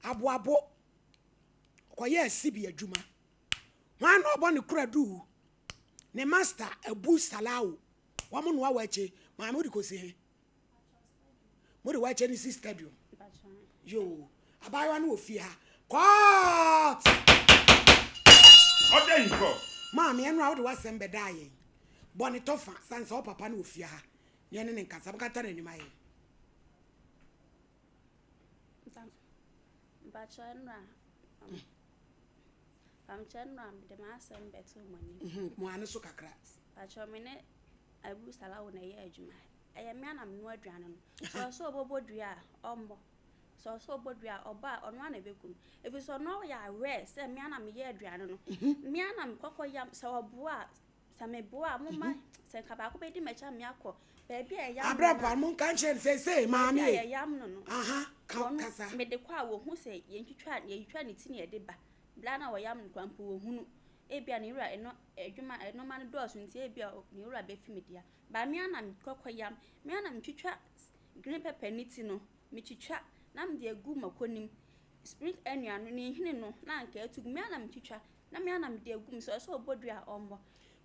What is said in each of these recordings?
Aboabo ɔkɔyɛɛ sibi adwuma. Hwan na ɔbɔ ne kora duu? Ne master Abu Salawu. Wɔn noa wakye. Maame wode kɔsi he? Mode wakye no si stadium. Yoo, abaayewa no wɔ fie ha. Court! Order in court. Maame, ɛno a wode w'asɛm bɛdaa yɛn. Bɔ ne tɔfa, sane sɛ wo papa no wɔ fie ha. Ne yɛne ne nkasa. Mokata n'anim ayɛ. Mpakyɛ nnora mpakyɛ nnora mede m'asɛm bɛto mo anim. Mo ano so kakra. Mpakyɛ me ne Abu Salawo na ɛyɛ adwuma. Ɛyɛ me na menoa aduane no. Sɛ ɔsɛ ɔbɛbɔ dua a ɔmmɔ. Sɛ ɔsɛ ɔbɔ dua a ɔbɔ a ɔno ara na ɛbɛku no. Ɛfiri sɛ ɔno ɔyɛ aware sɛ me na meyɛ aduane no. Me na mekɔkɔ yam sɛ ɔboa a sɛ meboa a momma sɛ nka baako bɛdi m'akyi a me akɔ baabi a yɛyam no Abrɛ pa no monka nkyerɛ no seesei maame Baabi a yɛyam no no. Aha ka Wɔn kasa. mede kɔ a wɔhu sɛ yɛntwitwa yɛtwitwa ne ti na yɛde ba. Berɛ a na wɔyam no koraa mpo wɔhunu. Ebia ne wura ɛno adwuma nnoɔma no dɔɔso nti ebia ne wura bɛfi me dea. But me ara na mekɔ kɔyam. Me ara na metwitwa green pepper ne ti no. Metwitwa na mede agu mako no mu. Spring onion no ne nhini no na anka atu gu. Me ara na metwitwa na me ara na mede agu mu. Sɛ ɔsɛ ɔbɔ dua a ɔmmɔ.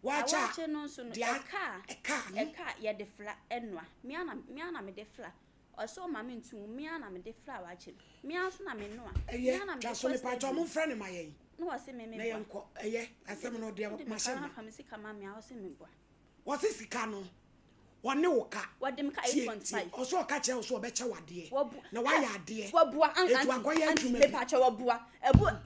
Waakye a Awaakye no nso no deɛ ɛka a ɛka no. ɛka a yɛde fra noa. Me ara na me ara na mede fra. Ɔsɛ ɔma me nto mu. Me ara na mede fra waakye no. Me ara nso na menoa. Me ara Ɛyɛ na mede twa so kɔ mepakyɛw stadium. momfrɛ no ma yɛn Na wɔse me na meboa. yɛnkɔ ɛyɛ asɛm no deɛ Wode me mahyɛ ka na ma. wafa me sika ma me a wose meboa. Wɔse sika no wɔne wo ka. Wɔde me ka Tie 8.5. tie ɔso ɔka kyerɛ wo so ɔbɛkyɛ wo adeɛ Wɔbu na wayɛ adeɛ wɔboa an eti anti wakɔyɛ anti adwuma bi. mepakyɛ wɔboa ɛbu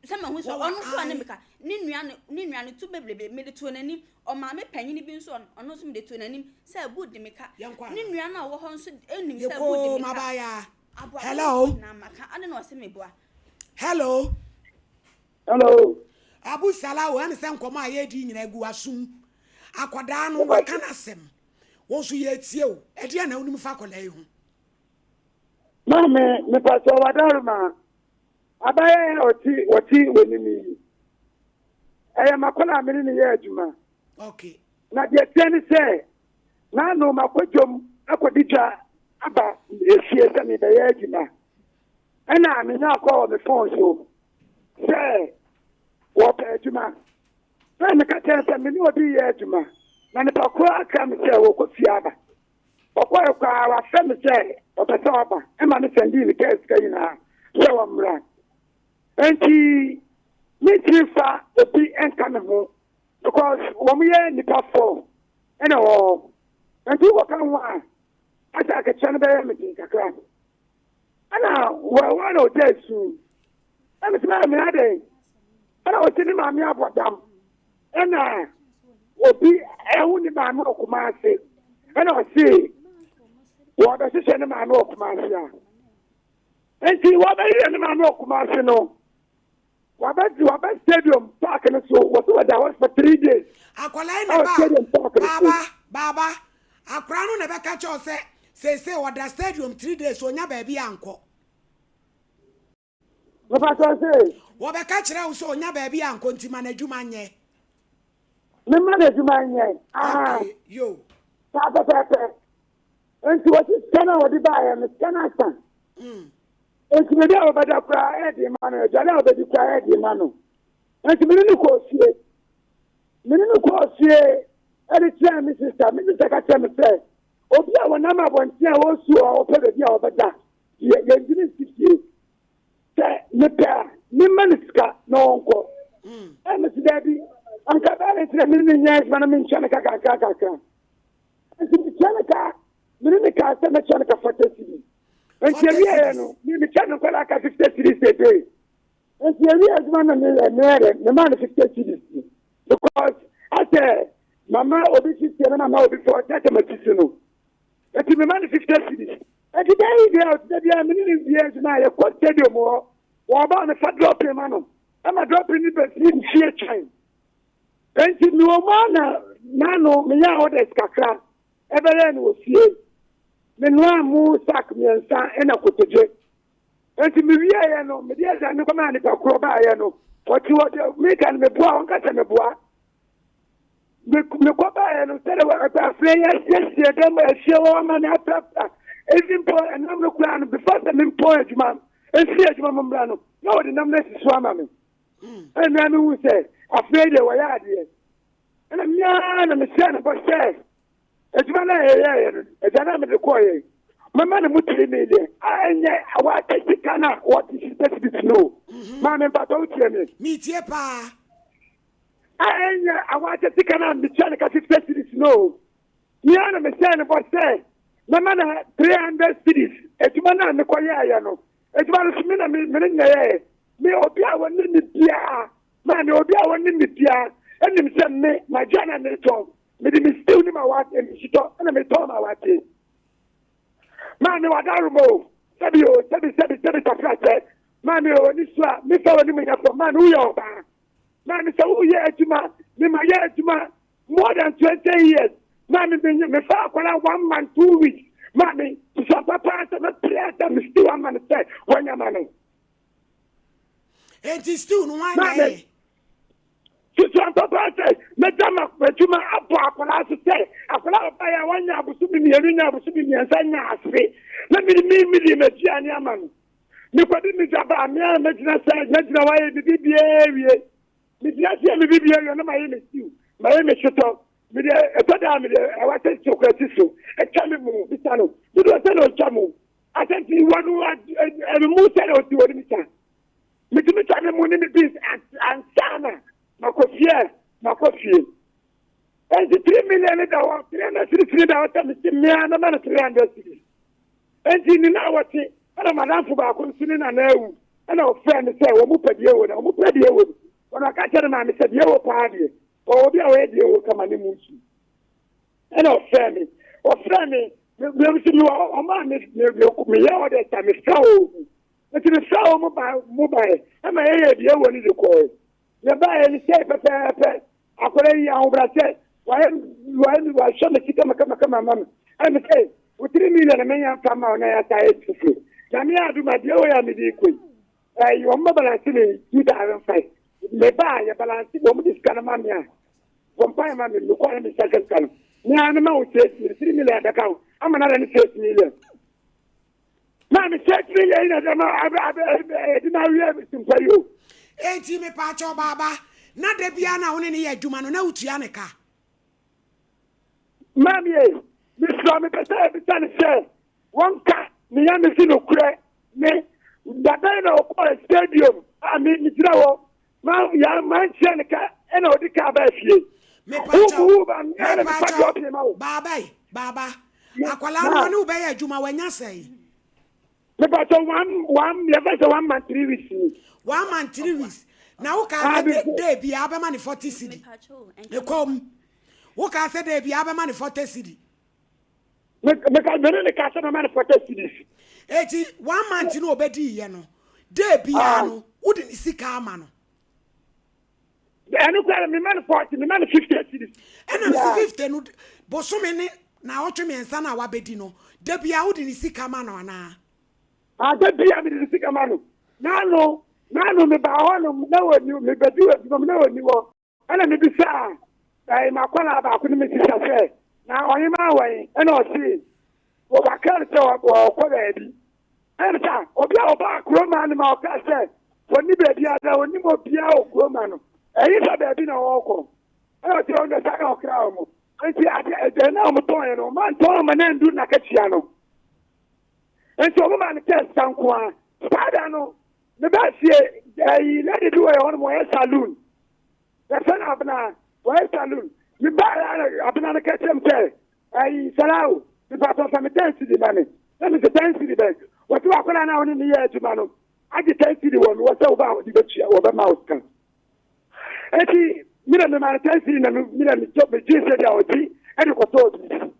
sɛ mahu sɛ Wɔwɔ ɔno nso a ne ae. meka ne nua no ne nua no tu bebrebe mede too n'anim ɔmaame panyini bi nso ɔno ɔno nso mede too n'anim sɛ ɛbu de me ka Yɛnkɔ ne anaa? nua no a ɔwɔ hɔ nso nim sɛ ɛbu de Yɛkoo me ka m'abaayaa. aboa Hello. na maka ade na ɔse meboa. Hello. Hello. Abu Salah o, ɛne sɛ nkɔmɔ a yɛredi nyinaa gu w'asom. Akwadaa no waka n'asɛm. Wo nso yɛretie o. Ɛdeɛn na wonim fa akwadaa yi ho? Maame, mepatɔ wadaroma. Abayɛ a ɔte wɔte w'anim yi. Ɛyɛ m'akwadaa a me ne no yɛ adwuma. Okay. Na deɛ teɛ ne sɛ, n'ano makɔ dwom akɔdi dwa aba efie sɛ mebɛyɛ adwuma. Ɛna menya akɔ wɔ me phone so sɛ wɔpɛ adwuma. Sɛ meka kyerɛ sɛ me ne obi yɛ adwuma na nipa koro aka me sɛ wɔkɔ fie aba. Ɔkɔɛ koraa wafrɛ me sɛ ɔpɛ sɛ ɔba ɛma me sɛndii ne kaa sika nyinaa sɛ wɔmmra. Nti mentumi fa obi nka me ho because wɔn yɛ nipa four ɛna wɔ hɔ. Nti wokɔka ho a asɛ akatua no bɛyɛ me den kakra. Ɛna wɔwɔ na ɔgya esu. Ɛna sɛ maame adɛn ɛna ɔsi ne maame abɔ dam ɛna obi ɛho ne maame wɔ Kumase ɛna ɔsi wɔbɛhyehyɛ ne maame wɔ Kumase a nti wɔbɛyɛ ne maame wɔ Kumase no wɔbɛ wɔbɛ stadium park no so wɔsɛ wɔda hɔ for 3 days. Akwadaa yi na Ɛwɔ ba stadium park no so. Baaba baaba akwadaa no na ɛbɛka kyerɛ wo sɛ seesei ɔda stadium 3 days onya baabi ankɔ. Mepatɔ se Wɔbɛka kyerɛ wo sɛ onya baabi ankɔ nti ma n'adwuma nyɛ. Mema n'adwuma nyɛ ah. Okay, yo. Saa pɛpɛɛpɛ nti wɔsi sika no a wɔde baeɛ no sika no asa. Nti baabi a wɔbɛda koraa ɛyɛ ma no, aduane a wɔbɛdi koraa ɛyɛ ma no. Nti mene no kɔɔ fie, mene no kɔɔ fie ɛde kyerɛ me sister. Me sister ka kyerɛ me sɛ obi a wɔnam abɔnten a wɔresu a wɔpɛ baabi a wɔbɛda yɛ yɛntumi nsi fie sɛ mepɛ a memma no sika na ɔnkɔ. Ɛ mesi daabi, anka bɛyɛ ne ntina mene ne nyɛ adwuma na menkyɛ no ka kakra kakra. Nti mekyɛ no ka, mene ne ka sɛ mɛkyɛ no ka 40 cedis. Nti 40 awieɛ no mekyɛ no nkɔla ka 50 cedis a day. Nti awie adwuma no meyɛ meyɛ mema no 50 cedis because asɛ mama obi 50 na mama obi 40 asɛ matisi no. Nti mema no 50 cedis. Nti bɛyi deɛ ɔte biara mene ne wie adwuma a yɛkɔ stadium hɔ wɔba mefa dropping ma no ɛma dropping no bɛfiri ne fie twɛn. Nti mewɔ mu a na n'ano meyɛ orders kakra ɛbɛyɛ no wɔ fie. Menoa mu sack mmiɛnsa ɛna kotodwe. Nti mewieɛ no mede aduane kɔmaa nipa korɔ baayɛ no ɔte hɔ deɛ meka no meboa ɔnka sɛ meboa. Mekɔ baayɛ no sɛde afei yɛasiesie dɛm asie hɔ ama no aprapra. Even mpo ɛnam no koraa no before sɛ mempɔn adwuma. mfiri adwuma mu mmra no, na wɔde nam no asi so ama me. Ɛna me ara mehu sɛ afei deɛ wɔyɛ adeɛ. Ɛna me ara na mehyɛɛ no bɔ sɛ adwuma no a yɛyɛeɛ no, agya no a mede kɔeɛ, mɛma no mu three million a ɛnyɛ wɔakyɛ sika no a wɔte sika cedis no o. Maame mpatɔ wotie me. Metie paa. A ɛnyɛ awaakyɛ sika no a metua no ka 50 cedis no o. Me ara na mehyɛɛ no bɔ sɛ mɛma no 300 cedis adwuma no a mekɔyɛeɛ no. Adwuma no so me na me ne nyɛ yɛɛ. Me obi a wɔnim me biara, maame obi a wɔnim me biara nim sɛ me m'adwa na metɔn. Mede me stew ne m'awaakye me shitɔ na metɔn m'awaakye. Maame wadaroma o, sɛbi o, sɛbi sɛbi sɛbi tafrakyɛ. Maame o, ani so a mefa w'anim nyɛ fam. Maame woyɛ ɔbaa. Maame sɛ woyɛ adwuma, me ma yɛ adwuma more than 20 years. Maame me mefa akwadaa one month 2 weeks. Maame sisa papa sɛ mepere sɛ me stew ama no sɛ wɔnya ma no. Enti stew no hwan na Maame ɛyɛ? sisa papa sɛ mɛgya ma adwuma abɔ akwadaa so sɛ akwadaa ɔba yɛ a wanya abosomi 2 nya abosomi 3 nya ase na mede me mede m'aduane ama no. Mekɔde me dwa ba a me ara mɛgyina sɛ mɛgyina hɔ ayɛ me biribiara wie. Megyina sɛ me biribiara wie na mayɛ me stew, mayɛ me shitɔ. Mede ɛtɔ da a mede ɛwa sɛ sokora si so atwa me mu bisa no dodoɔ sɛ na ɔtwa mu asɛnti wɔ no ɛno mu sɛ na ɔsi wɔ no bisa. Metumi twa me mu ne me beans ansa na makɔ fie makɔ fie. Enti 3 million ne da hɔ, 300 cedis ne da hɔ sɛ mesi mmea mɛma no 300 cedis. Enti ne na wɔte ɛna madamfo baako nso ne nana awu ɛna ɔfrɛ me sɛ wɔn mo pɛ deɛ wɔ na wɔn mo pɛ deɛ wɔ no wɔn aka kyerɛ ne maame sɛ deɛ wɔ paa deɛ ɔwɔ bi a ɔyɛ deɛ wɔ kama ne mu nsu ɛna ɔfrɛ me ɔfrɛ me me me nso mi wɔ ɔmo a me me me meyɛ ɔdɛ sa me frɛ wɔn mu nti me frɛ wɔn mo ba mo ba yɛ ɛma yɛyɛ deɛ wɔ ne de kɔɛ yɛ ba yɛ ne sɛ pɛpɛɛpɛ akwadaa yi ahobrɛsɛ wayɛ wayɛ wahwɛ me sika kama ma me ɛna me sɛ wo 3 million na menya mfa ma wo na yɛasa yɛ fufuo na me adom adeɛ wɔ yɛ a mede kɔ yi ɛyi wɔn bɛ balance me 2005 me ba a yɛ balance wɔn de sika no ma me a wɔn mpa yɛ ma me mekɔ na me nsa ka sika no me a me ma wo 6 million 3 million bɛka wo ama na ne 6 million maa me 6 million yi na ɛde ma abɛ abɛ ɛde ma awie simpa yi o. Enti mepaakyɛw baaba, na da biara na wo ne ne yɛ adwuma no na wotua ne ka? Maame yi mesrɛ mepɛ sɛ ebisa ne sɛ wɔnka ne ya me si nokorɛ me dabɛn na ɔkɔɔ stadium a me megyina hɔ ma ya mankyerɛ ne ka ɛna ɔde kaa baa fie. Mepaakyɛw wo ba ɛna mefa mepaakyɛw drop ma wo. Baaba yi baaba akwadaa no ɔne wo bɛyɛ adwuma wanya sɛn? Mepatɔ one one yɛfɛ sɛ 1 month 3 weeks ni. 1 month 3 weeks na wo kaa Ah, sɛ day biara bɛma ne 40 cedi. Ɛkɔm wo kaa sɛ day biara bɛma ne 40 cedi. Meka mene ne ka sɛ mɛma ne 40 cedis. Eti one month no obɛdi yɛ no day biara no wode ne sika ama no? Ɛno koraa mema no 40, mema no 50 cedis. Ɛna mesi 50 no bosome ne na ɔtwe 3 no a wabɛdi no da biara wode ne sika ma no anaa? Ada bia mede ne sika ma no. Naano naano mebaa hɔnom na wɔni mebɛdi wɔ adwuma mu na wɔni hɔ ɛna mebisaa ɛɛ makɔla baako ne me sisa sɛ na ɔhema wɔn ɛna ɔse wɔbaka no sɛ ɔkɔ baabi ɛna sɛ obi a ɔbaa kuroma no ma ɔka sɛ wɔni baabi ada wɔnim obiara wɔ kuroma no ɛyi sɛ baabi na wɔkɔ ɛna ɔse ɔno sɛ na ɔkra wɔn nti ade ɛdɛ na wɔn tɔn yɛ no wɔn antɔn ama na ndu n'akatua no nti wɔn ma no kɛ sika nko a saa da no meba fie ɛyi lady bi wɔ yɛ hɔ nom wɔyɛ saloon yɛfɛ no Abena wɔyɛ saloon meba yɛ Abena no kɛkyɛ m sɛ ɛyi salawo mepatɔ fa me 10 cedi ma me na mesɛ 10 cedi bɛn wɔte wakɔla no a wone ne yɛ adwuma no agye 10 cedi wɔ me wɔ sɛ woba a wode bɛtua wɔbɛma wo sika enti mena mema no 10 cedi na mena megye sɛ deɛ ɔgye ɛde kɔtɔɔ biribi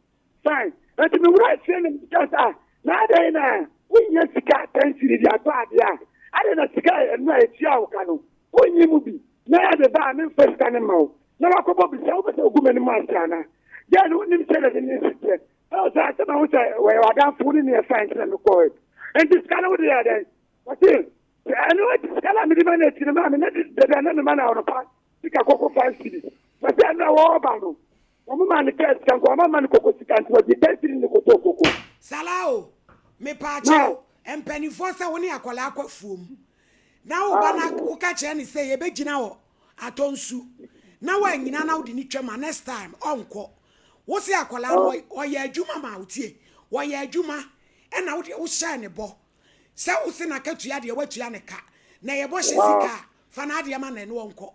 fine enti mewura fie no meka sɛ ah na adɛn na wonyɛ sika 10 cedi de atɔ adeɛ a adɛn na sika ɛno a ɛtua wo ka no wonyi mu bi na yɛde ba a memfa sika no ma wo na wakɔbɔ bisa wopɛ sɛ ogu m'anim ase ana gɛɛ no wonim sɛ na ne ne si teɛ ɛwɔ sɛ asɛm a wo sɛ wɔyɛ w'adamfo wo ne neɛ fa nti na mekɔɛ enti sika no wode yɛ dɛn wɔse ɛno akyi sika no a mede ma no akyi no maa me na dada na mema no anɔpa sika kɔkɔ 5 cedi wɔsɛ ɛno a wɔɔba no wɔn ma no kɛɛ sika nko wɔn ama no koko sika nti wɔgye 10 cedi ne kɔtɔɔ koko. Salao mepaakyɛw. Mpanimfoɔ sɛ wo ne akwadaa kɔ afuom na wo ba na woka kyerɛ ne sɛ yɛbɛgyina hɔ atɔ nsu na woanyina na wode ne twam a next time ɔnkɔ. Wo se akwadaa no ɔyɛ adwuma ma wo tie ɔyɛ adwuma ɛna wo deɛ wohyɛɛ ne bɔ sɛ wo se n'akatua deɛ woatua ne ka na ɛyɛ bɔhyɛ sika a fa n'adeɛ ma no ɛne ɔnkɔ.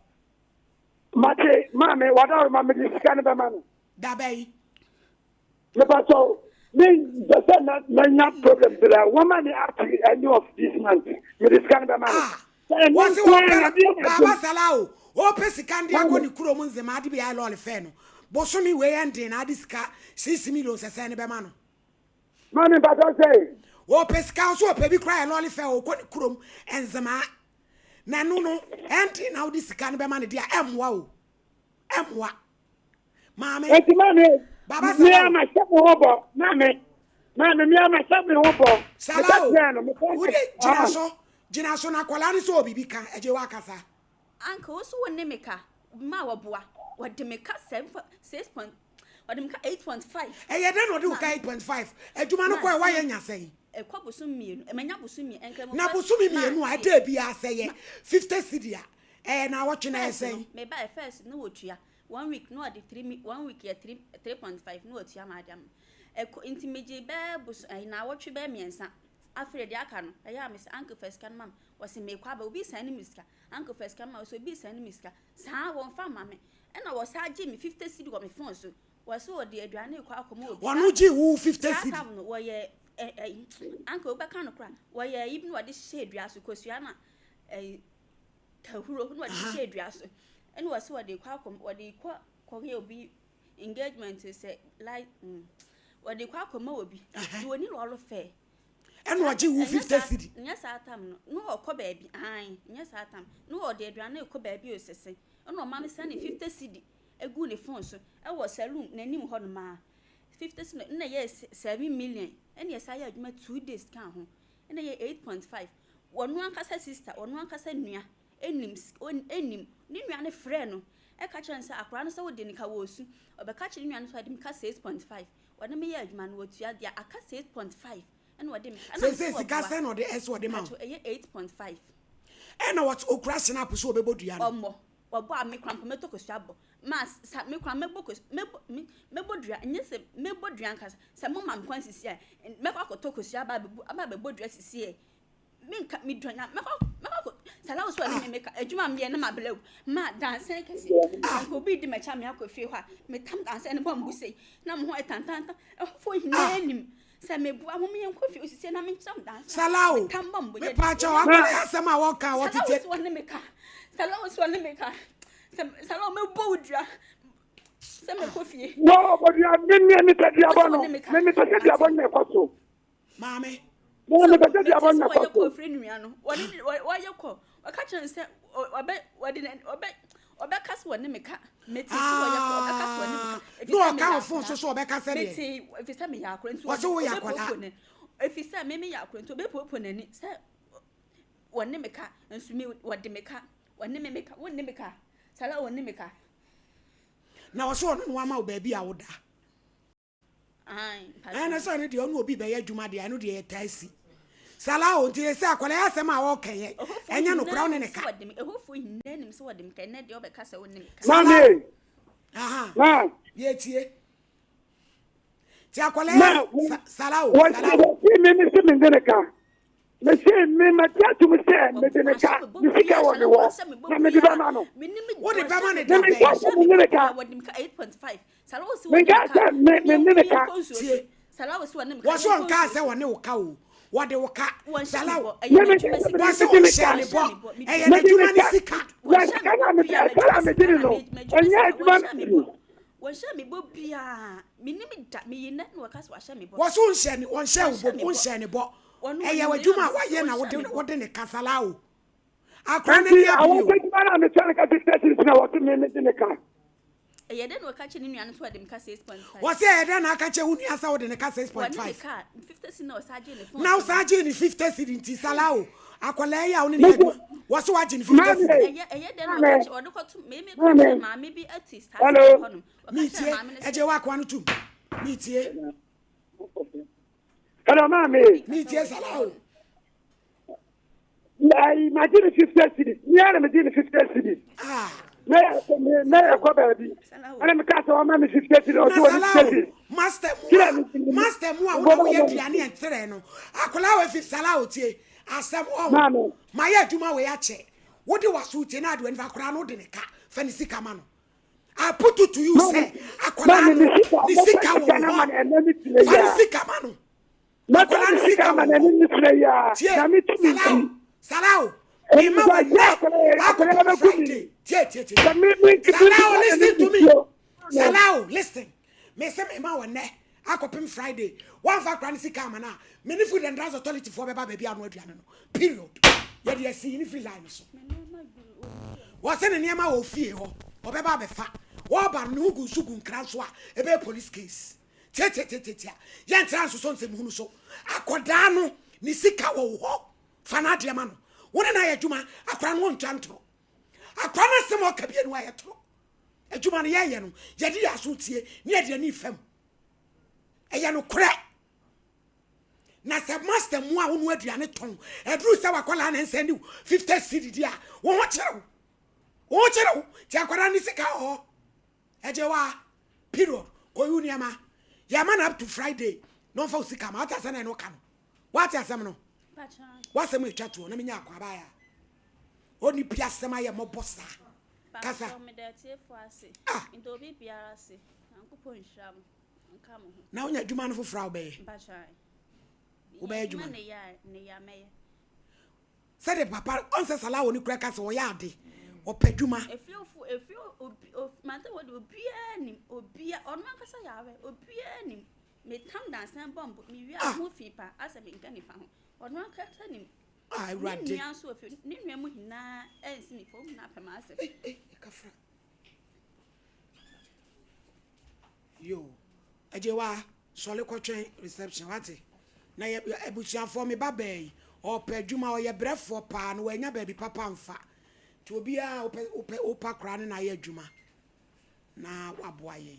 Mate maame wadaworo ma mede sika no bɛma no. Dabɛn? Mepakyɛw, me mpɛ sɛ na manya problem bra wɔma me up to end of this month mede sika no bɛma no. Ah, wɔse wɔpɛ Baba Salah o, ɔpɛ sika nde akɔ ne kurom nzema ade bi ayɛ lɔɔre fɛ no, bosome wei ɛnden na ade sika 6 million sɛsɛn ne bɛma no. Maame mpakyɛw sɛ. Ɔpɛ sika ɔso ɔpɛ bi koraa yɛ lɔɔre fɛ ɔkɔ ne kurom nzema na ɛno no ɛnden na wode sika no bɛma no deɛ ɛmmoa o, ɛmmoa. Maame. Eti maame. Baba Sala. Mi ama hyɛ mi ho bɔ. Maame. Maame mi ama hyɛ mi ho bɔ. Sala o. Wode gyina so. Gyina so na akwadaa no sɛ obibi ka ɛgye wakasa. Anka wo so wo ne me ka ma wɔboa wɔde me ka seven six point wɔde me ka 8.5. Ɛyɛ dɛ na ɔde wo ka 8.5 adwuma no kɔ ɛ wayɛ nya sɛn. Ɛkɔ bosom mmienu ɛmɛnya bosom mmienu ɛnka Na bosom mmienu a ɛda bi asɛ yɛ 50 cedi a ɛyɛ na awɔtwe na ɛyɛ sɛn. Me ba first no wɔtua one week na ɔde three mi one week yɛ 3.5 na ɔtua ma ade ama ɛkɔ nti megye bɛɛ boso ɛyi na awɔtwe bɛɛ mmiɛnsa afei deɛ aka no ɛyɛ a mesɛ uncle fa sika no ma me wɔsi mekɔ aba obi san ne mi sika uncle fa sika no ma wɔsi obi san ne mi sika saa wɔn fa ma me ɛna wɔsa gye me 50 cedi wɔ me phone so wɔsi wɔde aduane kɔ akɔma obi. Wɔn gye wo 50 cedi. Saa tam no wɔyɛ ɛ ɛ uncle wobɛka no kora wɔyɛ yi bi na wɔde hyehyɛ dua so kosua na ɛyi kahuro na wɔde hyehyɛ dua so ɛna wɔsi wɔde kɔ akɔm wɔde kɔ kɔyɛ obi engagement sɛ like wɔde kɔ akɔma obi de wɔni lɔɔre fɛ. Ɛna ɔgye wo 50 cedi. Nyɛ saa tam no na ɔkɔ baabi ahan nyɛ saa tam na ɔde aduane kɔ baabi osese ɛna ɔma me send 50 cedi egu ne phone so ɛwɔ saloon n'anim hɔ nom a 50 cedi na yɛ 7 million ɛna yɛsa yɛ adwuma 2 days ka ho ɛna yɛ 8.5 wɔn ankasa sister wɔn ankasa nua enim enim ne nua ne frɛ no ɛka kyerɛ no sɛ akwaraa no sɛ wode ne ka wɔ osu ɔbɛka kyerɛ ne nua no sɛ ɔde me ka 6.5 wɔde me yɛ adwuma no wɔtua deɛ aka 6.5 ɛna wɔde me ka. Sɛ sika sɛn na ɔde ɛsɛ ɔde ma wo. Ɛyɛ 8.5. Ɛna wɔte okura snap so ɔbɛbɔ dua no. Ɔmmɔ wɔbɔ a me kora mpo mɛtɔ kosua bɔ ma sa me kora mɛbɔ kosua mɛbɔ mɛbɔ dua nyɛ sɛ mɛbɔ dua nkasa sɛ mo ma me kwan sisi a mɛkɔ akɔtɔ kosua aba abɛbu aba abɛbɔ dua sisi ɛ menka medɔ nya mɛkɔ mɛkɔ akɔ sala wo so ɛne me meka adwuma meyɛ na mabrɛ wo ma dansɛn kɛse nka obi di m'akyi a me akɔ fie hɔ a metam dansɛn no bɔ mbu sei na mo ho ɛtantantan ɛhɔfoɔ nyinaa anim sɛ meboa mo meyɛ nkɔ fie osisi na menkyerɛ mo dansɛn Sala o metam bɔ mbu mepa kyɛw akɔla asɛm a wɔka wɔtete sala wo so ɛne meka sala wo so ɛne meka sɛ sala wo mɛbɔ wo dua sɛ mekɔ fie wɔ bɔdua me me mepɛ duabɔ no me mepɛ sɛ duabɔ no na ɛkɔ so. Maame. Me mepɛ sɛ duabɔ no na ɛkɔ so. Wɔyɛ kɔ firi nua no wɔne wɔyɛ kɔ ɔka kyerɛ no sɛ ɔbɛ wɔde ne ɔbɛ ɔbɛka so wɔne meka mete so wɔyɛ kɔ ɔbɛka so wɔne meka. Na ɔka wɔ phone so so ɔbɛka sɛ deɛ. Mete efisɛ meyɛ akora nti wɔsɛ woyɛ akɔla. Efisɛ me meyɛ akora nti ɔbɛpopo n'ani sɛ wɔne meka nso me wɔde meka wɔne me meka wɔne meka sala wɔne meka. Na wɔsɛ ɔno na wama wo baabi a woda. Ɛna sɛ ɔno deɛ ɔne obi bɛyɛ adwuma deɛ ɛno deɛ yɛtaa si Sala o nti sɛ akwadaa yɛ asɛm a ɔka yɛ ɛnyɛ no kora ɔne ne ka. Maame. Aha. Yɛ tie. Ti akwadaa yɛ Sala o. Sala o. Wɔsi mi mi si mi de ne ka. Me si mi ma ti atum sɛ mi de ne ka mi sika wɔ mi wɔ na mi de bɛ ma no. Wo de bɛ ma ne da bɛn. Mi nka sɛ mi ne ne ka. Mi nka sɛ mi mi ne ne ka. Tie. Wɔsɛ ɔnka sɛ wɔne wo ka o. Wɔde wo ka. Sala o. Wɔsɛ ɔnhyɛ ne bɔ. Ɛyɛ n'adwuma ne sika. Na sika na mi sala mi di ni no. Ɛnyɛ adwuma mi. Wɔnhyɛ me bɔ biara. Menim da meyi nɛ na wɔka sɛ wɔahyɛ me bɔ. Wɔsɛ ɔnhyɛ ne ɔnhyɛ wo bɔ ɔnhyɛ ne bɔ. Ɛyɛ w'adwuma a wayɛ na wode wode ne ka Sala o. Akora n'ani Nti abere awɔ o. adwuma na mi sɛ ne ka 50 cedis na wɔte mi mi di ne ka. Ɛyɛ dɛ na wɔka kyerɛ ne nua no sɛ wɔde me ka 6.5. Wɔsɛ ɛyɛ dɛ na aka kyerɛ wo nua sɛ wode ne ka Wɔne me 6.5. ka 50 cedis na ɔsa gye ne phone. Na wosan gye ne 50 cedi nti Sala o. Akwadaa yi a wo ne ne yɛ adwuma wɔsɛ wagye ne 50 cedi. Ɛyɛ ɛyɛ dɛ na wɔka kyerɛ wɔde kɔto me me kɔ kyerɛ maame bi ati saa Hello. hɔ nom. Wɔka Metie kyerɛ maame no sɛ ɛgye w'akoa no tum. Metie. Hello maame. Metie Sala o. Ayi magye ne 50 cedis. Me ara na megye ne 50 cedis. Ah. Na yɛ na yɛkɔ baabi. Ɛna meka sɛ ɔma me 50 cedis, Na ɔse wɔ ne 50 Salau, cedis. master mu Kyerɛ a, me master mu a me wo na woyɛ bɔ aduane ɛnterɛ no. Akwadaa wɔ fi Salau tie. Asɛm ɔho. Maame. Mayɛ adwuma wei akyɛ. Wode w'aso tie na ade w'ani fa akwadaa no wode ne ka. Fa ne sika ma no. I put it to you Maame, sɛ akwadaa maame no me sika, ne mɛfa sika wɔ sika wo no ama hɔ. no ɛnɛ ne kyerɛ Fa yi ne a. sika ma no. Mɛfa Akwadaa ne no sika sika ama wɔ no wo ɛne hɔ. ne kyerɛ yi a. Tie, Nyame tumi Salau, nti. Salau, Ɛne mema sɛ wo agye nnɛ akwadaa yi, akwadaa akɔpem bɛku me. Friday. Tie, tie, tie. Sɛ me me me Salau, sika na ne listen to me. nsuo. Salau, listen. Me se mema wo nnɛ akɔpem Friday. Woamfa akwadaa no sika ama no a, me ne Food and Drugs Authority foɔ bɛba baabi a ɔno aduane no. Period. Yɛde asi ne firi line no so. Wɔse ne nneɛma wɔ fie hɔ. Ɔbɛba abɛfa. Wɔba no, ne ho gu nsu gu nkra nso a, ɛbɛyɛ police case. Tiatiatiatia. Yɛntra nsosɔ nsɛmhunu so. Akwadaa no, ne sika wɔ wo hɔ. Fa n'adeɛ ma no. Wo ne no ayɛ adwuma. Akwadaa no ɔntwa ntorɔ. Akwadaa no asɛm a ɔka bie no ayɛ torɔ. Adwuma no yɛyɛ no, yɛde yɛn aso tie ne yɛde ani fam. Ɛyɛ nokorɛ. Na sɛ master mu a wonoa aduane tɔn, ɛduru sɛ wakwadaa na nsɛn de 50 cedi di a, wo ho kyerɛ wo. Wo ho kyerɛ wo. Nti akwadaa no sika wɔ hɔ. Ɛgye wa. Period. Kɔyi wo nneɛma. Yɛma no up to Friday na ɔmfa wo sika ma. Wate asɛm na ɛne woka no. Wate asɛm no. Wasɛm atwa toɔ na menya akɔ abaayɛ a. Ɔni pi asɛm ayɛ mmɔbɔ saa. Kasa. Pastor, meda atiefoɔ ase. Ah. Nti obi biara ase. Nyankopɔn nhyira mo. Nka mo ho. Na wonya adwuma no foforɔ a wobɛyɛ. Mpakyɛ. Wobɛyɛ adwuma no. Ne yɛ a ne yɛ a mɛyɛ. Sɛde papa ɔnsɛ Salah ne kura ka sɛ ɔyɛ ade. Ɔpɛ adwuma. Efiofo efio obi of mante wɔ de obiara nim obia ɔno ankasa yɛ awɛ obiara nim. Metam dansan bɔmbo me wia Ah. ho fi pa asɛ menka nipa ho. Ɔno ankasa nim. Ah, Ne Awurade. nua nso ofi ne nua mu nyinaa ɛnsi mi fam na apɛ m'asɛm. Ei, ei, kafra. Yo. Agye wa sɔle kɔtwɛn reception wate. Na yɛ abusuafoɔ me ba bɛɛ yi ɔpɛ adwuma ɔyɛ brɛfoɔ paa na wanya baabi papa mfa. Nti obiara wopɛ wopɛ wopa koraa ne na ayɛ adwuma na waboa yɛn.